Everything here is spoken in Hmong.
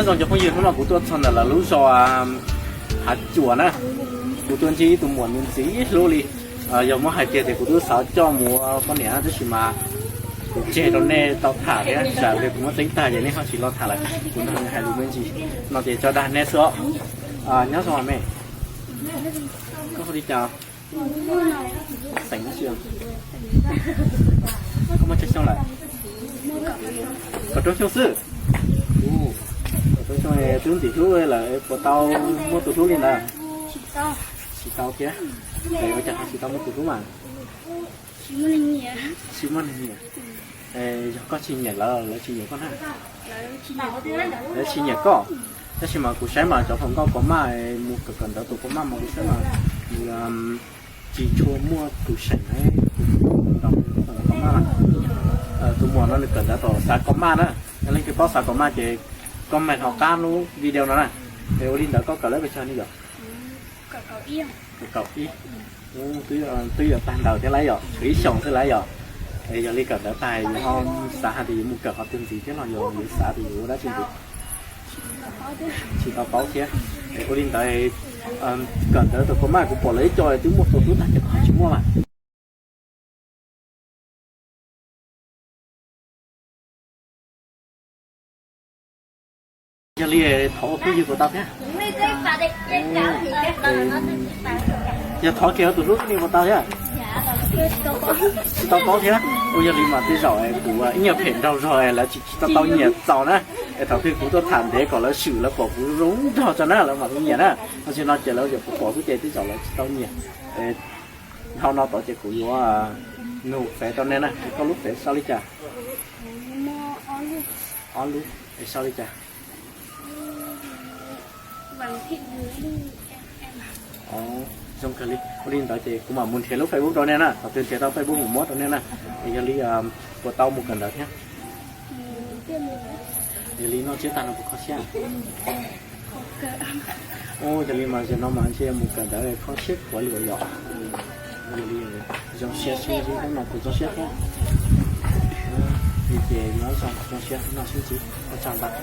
Nyob zoo cov phooj ywg, hnub no kuv tuaj txog ntawm lawv lub zos Hav Cuam na. Kuv tuaj ntsib ib tug muam nws ntxim hlub li. Yog muab hais tiag tias kuv twb xav coj mus ua poj niam tab sis mas kuv tseg rau nej tau tham thiab, tsam li kuv muab txeeb tag ces nej ho tsis los tham lawm. Kuv nrog nws hais lus me ntsis no ces tso dag nej xwb os. Nyob zoo me, koj hu li cas? Xeem dab tsi? Koj muaj tsawg xyoo lawm? Kaum rau xyoo xwb. Kaum rau xyoo twb ntxim hlub lawm, puas tau muaj tus hlub li ntawd? Tsis tau thiab. Ua cas ho tsis tau muaj tus hlub mas? Tsis muaj neeg nyiam. Yog koj tsis nyiam lawv, lawv tsis nyiam koj na? Lawv tsis nyiam koj. Tab sis mas kuv saib mas cov hluas nkauj pov maj mus kawm kawm ntawv tus pov maj mas kuv saib mas nws tsis tshua muaj tus seem tus pov maj. Tus muam no nws kawm ntawv tom xav kov maj na. Yog leej twg paub xav kov maj ces comment hauv qab lub video no na. Es ua li ntawd koj kawm lab pes tsawg ni yom? Kaum ib. Twb yuav tag ntawd thiab lawm yom, tshuav ib xyoos xwb lawm yom. Es yog li kawm ntawv tag yus ho xav hais tias yuav mus kawm qhov twg ntxiv thiab los yog yuav xav tias yuav ua dab tsi ntxiv? Tsis tau paub thiab. Es ua li ntawd, kawm ntawv tus pov maj kuv pom lawv ib co twb muaj tus hlub tag ces koj tsis muaj mas. Yog li thov ua phooj ywg puas tau thiab? Yog thov kiag ua tus hlub ni puas tau thiab? Tsis tau paub thiab. Ua yog li mas tej zaum kuv ib nyuag phem nraug zog lawv tsis tau tau nyiam txaus na. Es thaum twg kuv tuaj tham ntev kom lawv swm lawv pom kuv zoo nraug tso na lawv mam li nyiam na. Tam sim no ces lawv yuav pom xwb ces tej zaum lawv tsis tau nyiam. Dhau no tod ces kuv yuav nug fev rau nej na, koj lub fev sau li cas? Ob lub, es sau li cas? Zoo kawg li. Ua li ntawd ces kuv mam mus nrhiav lub Facebook rau nej na, thaum twg nrhiav tau Facebook mus muab rau nej na. Es yog li puas tau mus kawm ntawv thiab? Yog li noj tsiab tag no puas kho siab? Yog li mas zaum no mas ntshe mus kawm ntawv kho siab khuav li yom. Yog li zoo siab sib ntsib hnub no kuv zoo siab thiab. Li ces nyob zoo, zoo siab no sib ntsib, ua tsaug ntau.